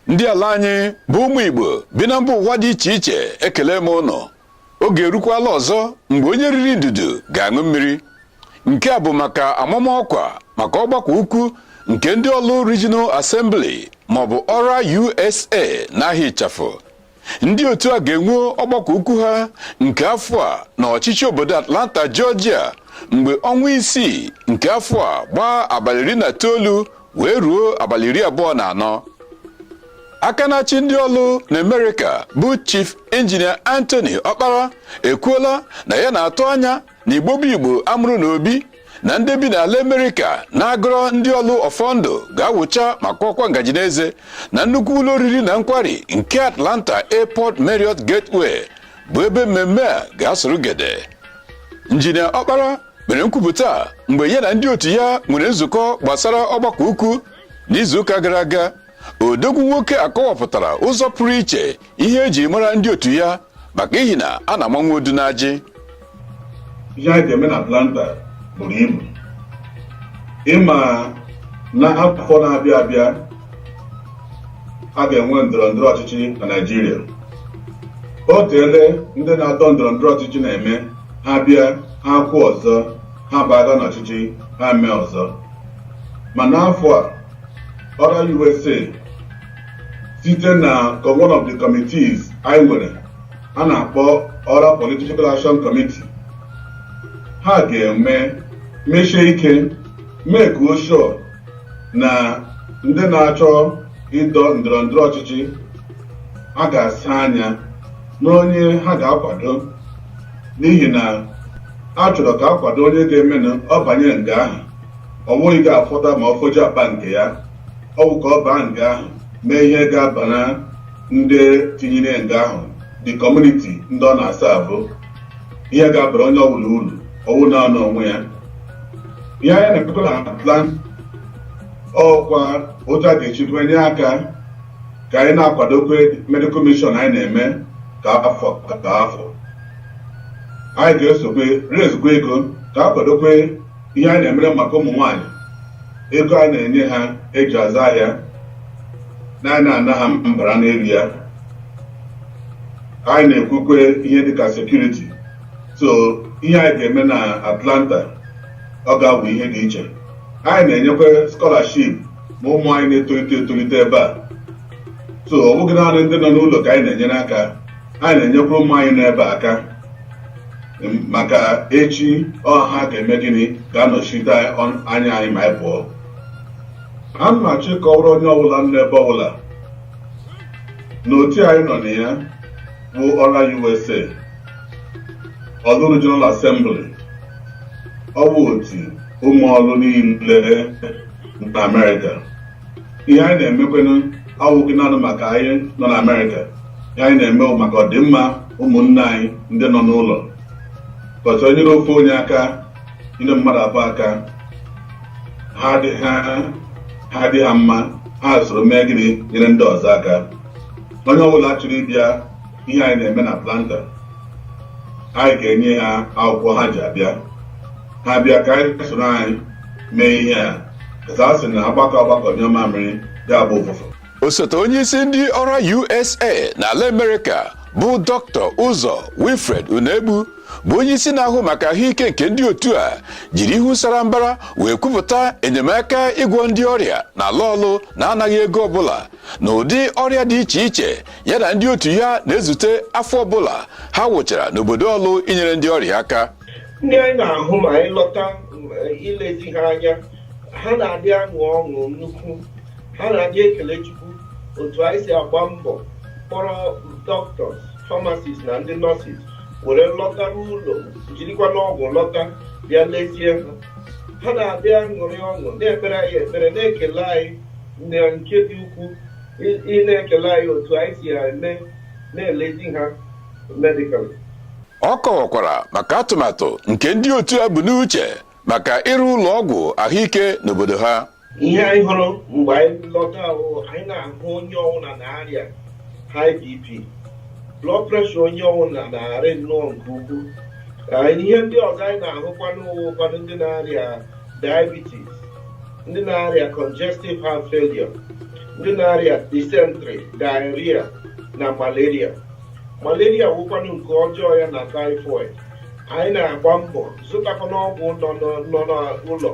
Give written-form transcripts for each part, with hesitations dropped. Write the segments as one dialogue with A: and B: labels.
A: Ndị ala anyị bụ ụmụ Igbo bi na mba ụwa dị iche iche, ekele m ụnụ. Oge erukwala ọzọ mgbe onye riri ndudu ga-aṅụ mmiri. Nke a bụ maka amamọkwa maka ọgbakọ ukwu nke ndị Ọlụ Regional Assembly maọbụ ORA USA n'ahịa ịchafụ. Ndị otu a ga-enwe ọgbakọ ukwu ha nke afọ a na ọchịchị obodo Atlanta, Georgia, mgbe ọnwa 6 nke afọ a gbaa abalị 19 wee ruo abalị 24. Aka na-achị ndị Ọlụ na Amerịka bụ Chief Engineer Anthony Ọkpara ekwuola na ya na-atụ anya na Igbo bụ Igbo amụrụ n'obi na ndị bi n'ala Amerịka na-agụrọ ndị Ọlụ ọfọndụ ga-awụcha maka ọkwa ngaji n'eze na nnukwu ụlọ oriri na nkwari nke Atlanta Airport Marriott Gateway, bụ ebe mmemme a ga-asụrụ gede. Injinia Ọkpara mere nkwupụta a mgbe ya na ndị otu ya nwere nzukọ gbasara ọgbakọ ukwu n'izuụka gara aga. Odogwu nwoke akọwapụtara ụzọ pụrụ iche ihe eji mara ndị otu ya, maka ihi na a na-amanwu odu n'ajị.
B: Ihe anyị ga-eme na Atlanta buru ibu. Ịma na afọ na-abịa abịa, a ga-enwe ndọrọ ndọrọ ọchịchị na Naịjirịa. O teele ndị na-adọ ndọrọ ndọrọ ọchịchị na-eme, ha bịa, ha kwụ ọzọ, ha baga n'ọchịchị, ha mee ọzọ. Ma n'afọ a, ORA USA, site na one of the committees anyị nwere a na-akpọ ORA Political Action Committee, ha ga-eme mechie ike mee ka o sure na ndị na-achọ ịdọ ndọrọ ndọrọ ọchịchị a ga-asa anya n'onye ha ga-akwado, n'ihi na a chọrọ ka akwado onye ga-eme na ọ banye nga ahụ, ọ bụghị ga-afọta ma ọ foju akpa nke ya. Ọ bụ ka ọ baa nga ahụ mee ihe ga-aba na ndị tinyere nga ahụ, the community ndị ọ na-asa abụ, ihe ga-abara onye ọbụla uru, ọwụ na onwe ya. Ihe anyị na-emekwa na Atlanta ọkwa otu a ga-echikwa nye aka ka anyị na-akwadokwe medical mission anyị na-eme ka afọ ka afọ. Anyị ga-esokwe rezukwa ego ka akwadokwe ihe anyị na-emere maka ụmụ nwanyị, ego anyị na-enye ha eji azụ ahịa na anyị na-ana ha mbara n'elu ya. Anyị na-ekwukwe ihe dịka security. So ihe anyị ga-eme na Atlanta, ọ ga-abụ ihe dị iche. Anyị na-enyekwa scholarship ma ụmụ anyị na-etolite etolite ebe a. So ọ bụghị naanị ndị nọ n'ụlọ ka anyị na-enyere aka, anyị na-enyekwa ụmụ anyị n'ebe aka, maka echi ọ ha ga-eme gịnị, ga-anọchite anya anyị ma anyị pụọ. A m achọ ịkọwara onye ọbụla nọ n'ebe ọbụla na otu anyị nọ na ya bụ ORA USA, Ọlụ Regional Assembly. Ọ bụ otu ụmụ Ọlụ niile na Amerịka. Ihe anyị na-emekwanụ awụghị naanị maka anyị nọ na Amerịka. Ihe anyị na-eme bụ maka ọdịmma ụmụnne anyị ndị nọ n'ụlọ kọcha. Nyere ofe onye aka, nyere mmadụ abụọ aka, ha dị ha, ha dị ha mma, ha soro mee gịnị, nyere ndị ọzọ aka. Onye ọbụla chọrọ ịbịa ihe anyị na-eme na Atlanta, anyị ga-enye ha akwụkwọ ha ji abịa. Ha bịa ka anyị soro anyị mee ihe a kasa a sị na agbakọ agbakọ nyụọ mamịrị, ga-abụ ụfụfụ.
A: Osote onyeisi ndị ORA USA n'ala Amerịka bụ Dr. Ụzọ Wilfred Unegbu, bụ onyeisi na-ahụ maka ahụike nke ndị otu a, jiri ihu sara mbara wee kwupụta enyemaka ịgwọ ndị ọrịa n'ala Ọlụ na-anaghị ego ọbụla na ụdị ọrịa dị iche iche ya na ndị otu ya na-ezute afọ ọbụla ha wụchara n'obodo Ọlụ inyere ndị ọrịa aka.
C: Ndị anyị na-ahụ ma anyị lọta ilezi ha anya, ha na-adị aṅụ ọṅụ nnukwu, ha na-adị ekele Chukwu otu anyị si agba mbọ kpọrọ doctors, pharmacists na ndị nurses were lọtara ụlọ, jirikwa n'ọgwụ lọta bịa lezie ha. Ha na-abịa ṅụrị ọṅụ, na-ekpere anyị ekpere, na-ekele anyị na nke dị ukwuu, ị na-ekele anyị otu anyị si eme na-elezi ha medically.
A: Ọ kọwakwara maka atụmatụ nke ndị otu a bụ n'uche maka ịrụ ụlọ ọgwụ ahụike n'obodo ha.
C: Ihe anyị hụrụ mgbe anyị lọta ahụ, anyị na-ahụ onye ọbụla na-arịa high BP, blood pressure, onye ọbụla na-arị nnọọ nke ukwuu. Ihe ndị ọzọ anyị na-ahụkwa n'ụwa, ụfọdụ ndị na-arịa diabetes, ndị na-arịa congestive heart failure. Ndị na-arịa dysentery, diarrhea na malaria. Malaria wụkwanụ nke ọjọọ ya na typhoid. Anyị na-agba mbọ zụtakwana ọgwụ nọ n'ụlọ,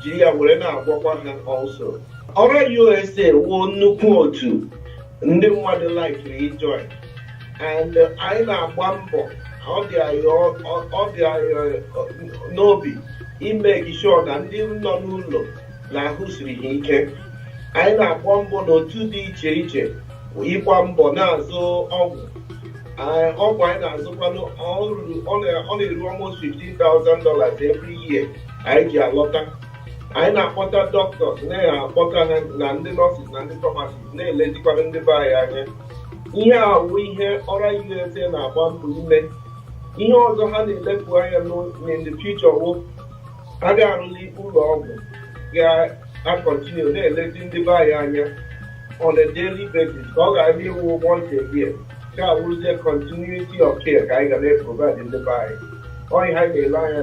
C: jiri ya were na-agwọkwa ha. Also, ORA USA wụ nnukwu otu ndị mmadụ likiri ijoin, and anyị na-agba mbọ. Ọ dị anyị n'obi ime sure na ndị nọ n'ụlọ na ahụ siri ha ike. Anyị na-agba mbọ n'otu dị iche iche ịgba mbọ na-azụ ọgwụ. Ọgwụ anyị na-azụkwanụ, ọ na-eru almost $15,000 every year anyị ji alọta. Anyị na-akpọta doctors, na-akpọta ha na ndị nurses na ndị pharmacists, na-elezikwana ndị be anyị anya. Ihe a wụ ihe ORA USA na-agba mbọ ime. Ihe ọzọ ha na-elepụ anya in the future wụ a ga-arụli ụlọ ọgwụ ga-acontinue na-elezi ndị be anyị anya on a daily basis, ka ọ ghara ịwụ once a year, ka awụrụzie continuity of care ka anyị ga na-eprovide ndị be anyị. Ọ ihe anyị na-ele anya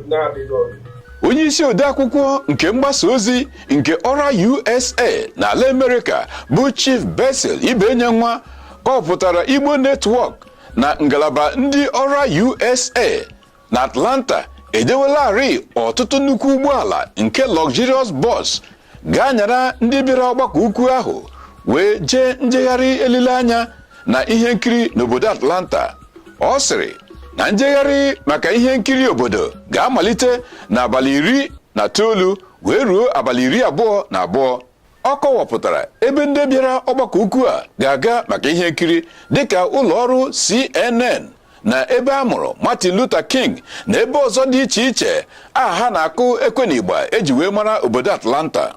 C: na-adịghị ọzọ.
A: Onye isi odeakwụkwọ nke mgbasa ozi nke ORA USA n'ala Amerịka bụ Chief Basil Ibenyenwa kọpụtara Igbo Network na ngalaba ndị ORA USA na Atlanta edewelarị ọtụtụ nnukwu ụgbọala nke luxurious bus ga-anyara ndị bịara ọgbakọ ukwu ahụ wee jee njegharị elile anya na ihe nkiri n'obodo Atlanta. Ọ sịrị na njegharị maka ihe nkiri obodo ga-amalite n'abalị 19 wee ruo abalị 22. Ọ kọwapụtara ebe ndị bịara ọgbakọ ukwu a ga-aga maka ihe nkiri, dịka ụlọ ọrụ CNN na ebe a mụrụ Martin Luther King na ebe ọzọ dị iche iche a ha na-akụ ekwenigba eji wee mara obodo Atlanta.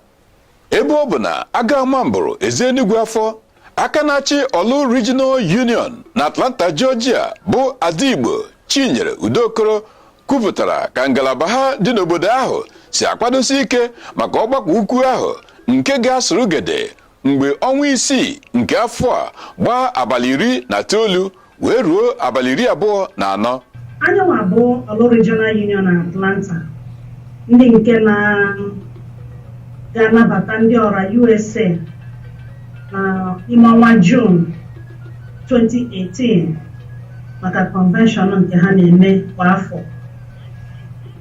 A: Ebe ọ bụ na aga mambụrụ ezi Enugwu afọ aka na-achị Orlu Regional Union na Atlanta, Georgia, bụ Adigbo Chinyere Udokoro kwupụtara ka ngalaba ha dị n'obodo ahụ si akwadosi ike maka ọgbakọ ukwu ahụ nke ga-asụrụ gede mgbe ọnwa 6 nke afọ a gbaa abalị 19 wee ruo abalị 24.
D: Anyị nwa bụ Orlu Regional Union na Atlanta, ndị nke na ga-anabata ndị ORA USA na ime ọnwa June 2018 maka convention nke ha na-eme kwa afọ.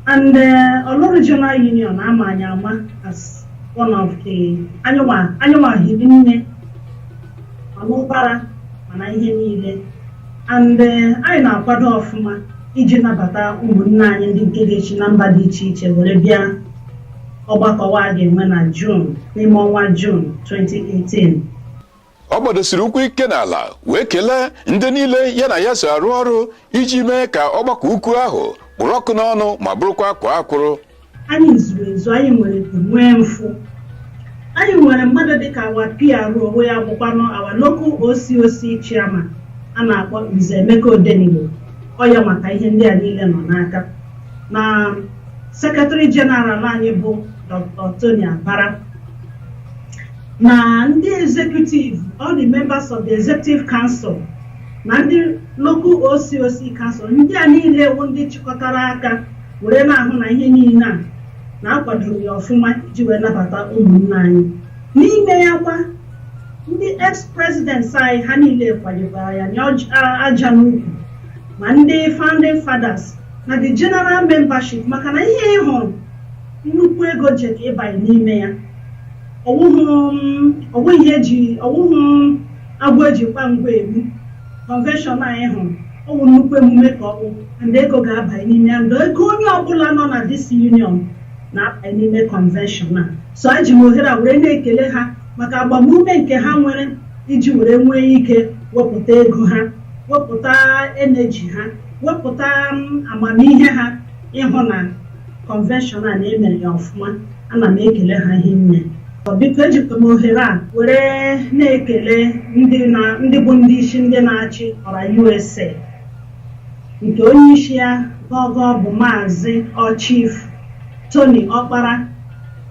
D: And Orlu Regional Union ama anyị ama as one of the anyịnwa hiri nne ma n'ụbara mana ihe niile, and anyị na-akwado ọfụma iji nabata ụmụnne anyị ndị nke ga-esi na mba dị iche iche were bịa ọgbakọwa a ga-enwe na June, n'ime ọnwa June 2018.
A: Ọ gbadosiri ụkwụ ike n'ala wee kelee ndị niile ya na ya so arụ ọrụ iji mee ka ọgbakọ ukwu ahụ kpụrụ ọkụ n'ọnụ ma bụrụkwa akwa akwụrụ.
D: Anyị zuru ezu, anyị nwere nwee mfụ, anyị nwere mmadụ dịka our PRO onwe ya bụkwanụ our local OCOC chairman a na-akpọ Nze Emeka Odenigbo. Ọ ya maka ihe ndị a niile nọ n'aka na Secretary General anyị bụ Dr. Tony Abara na ndị executive, all the members of the executive council na ndị local OCOC council. Ndị a niile wụ ndị chịkọtara aka were na-ahụ na ihe niile a na-akwadoro ya ọfụma iji wee nabata ụmụnne anyị. N'ime ya kwa, ndị ex-presidents anyị, ha niile kwanyekwara ya nye aja n'ukwu, ma ndị founding fathers na the general membership, maka na ihe ị hụrụ nnukwu ego je ka ịbanye n'ime ya, ọwụghị ihe eji ọwụhụ agwọ ejikwa ngwa egbu. Convention anyị hụrụ, ọwụ nnukwu emume ka ọ bụ, and ego ga-abanye n'ime ya, and ego onye ọbụla nọ na this union na-abanye n'ime convention a. So eji m ohere a were na-ekele ha maka agbamume nke ha nwere iji were nwee ike wepụta ego ha, wepụta energy ha, wepụta amamihe ha ịhụ na convention a na-emere ya ọfụma. Ana m ekele ha hinne. Biko, ejikwa m ohere a were na-ekele ndị na ndị bụ ndị isi, ndị na-achị ORA USA, nke onye isi ya gọgọ bụ Maazị Chief Tony Ọkpara,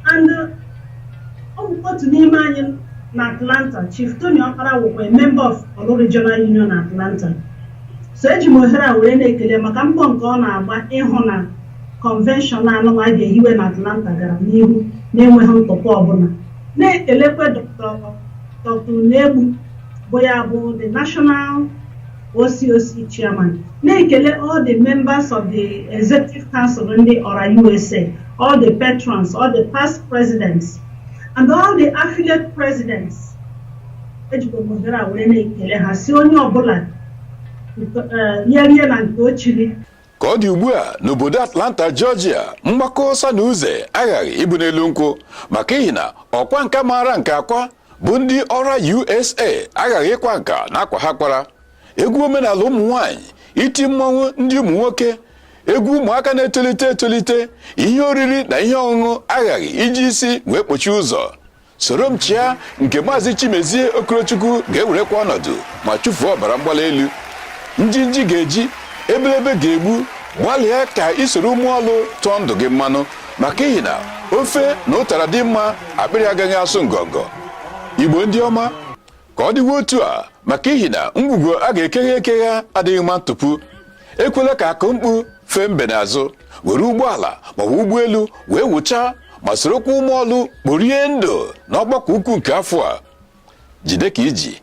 D: and ọ bụ otu n'ime anyị na Atlanta. Chief Tony Ọkpara wụkwa a member of Orlu Regional Union Atlanta. So eji m ohere a were na-ekele maka mbọ nke ọ na-agba ịhụ na convention anụnwa a ga-ehiwe na Atlanta gara n'ihu na-enweghị ntụpọ ọbụla. Na-ekelekwe Dr. Dr. Unegbu, bụ ya bụ the national OCOC chairman, na-ekele all the members of the executive council ndị ORA USA, all the patrons, all the past presidents and all the affiliate presidents. Ejikwa m ohere a were na-ekele ha, si onye ọbụla ya rie na nke ochiri.
A: Ka ọ dị ugbu a n'obodo Atlanta, Georgia, mgbakọ ọsa na uze aghaghị ịbụ n'elu nkwụ, maka ihi na ọkwa nka maara nke akwa bụ ndị ORA USA aghaghị ịkwa nka na akwa ha kwara. Egwu omenala ụmụ nwanyị, iti mmọnwụ ndị ụmụ nwoke, egwu ụmụaka na-etolite etolite, ihe oriri na ihe ọṅụṅụ aghaghị iji isi wee kpochie ụzọ. Soro m chịa nke Maazị Chimezie Okorochukwu ga-ewerekwa ọnọdụ ma chụfuo ọbara mgbali elu. Njinji ga-eji ebelebe ga-egbu. Gbalịa ka isoro ụmụ ọlụ tụọ ndụ gị mmanụ, maka ihi na ofe na ụtara dị mma, akpịrị agaghị asụ ngọngọ. Igbo ndị ọma, ka ọ dịwa otu a, maka ihi na ngwugwu a ga-ekegha ekegha adịghị mma ntụpụ. Ekwela ka akụ mkpu fee mbe n'azụ. Were ụgbọala maọbụ ụgbọelu wee wụchaa ma sorokwa ụmụ ọlụ kporie ndụ n'ọgbakọ ukwu nke afọ a. Jide ka iji.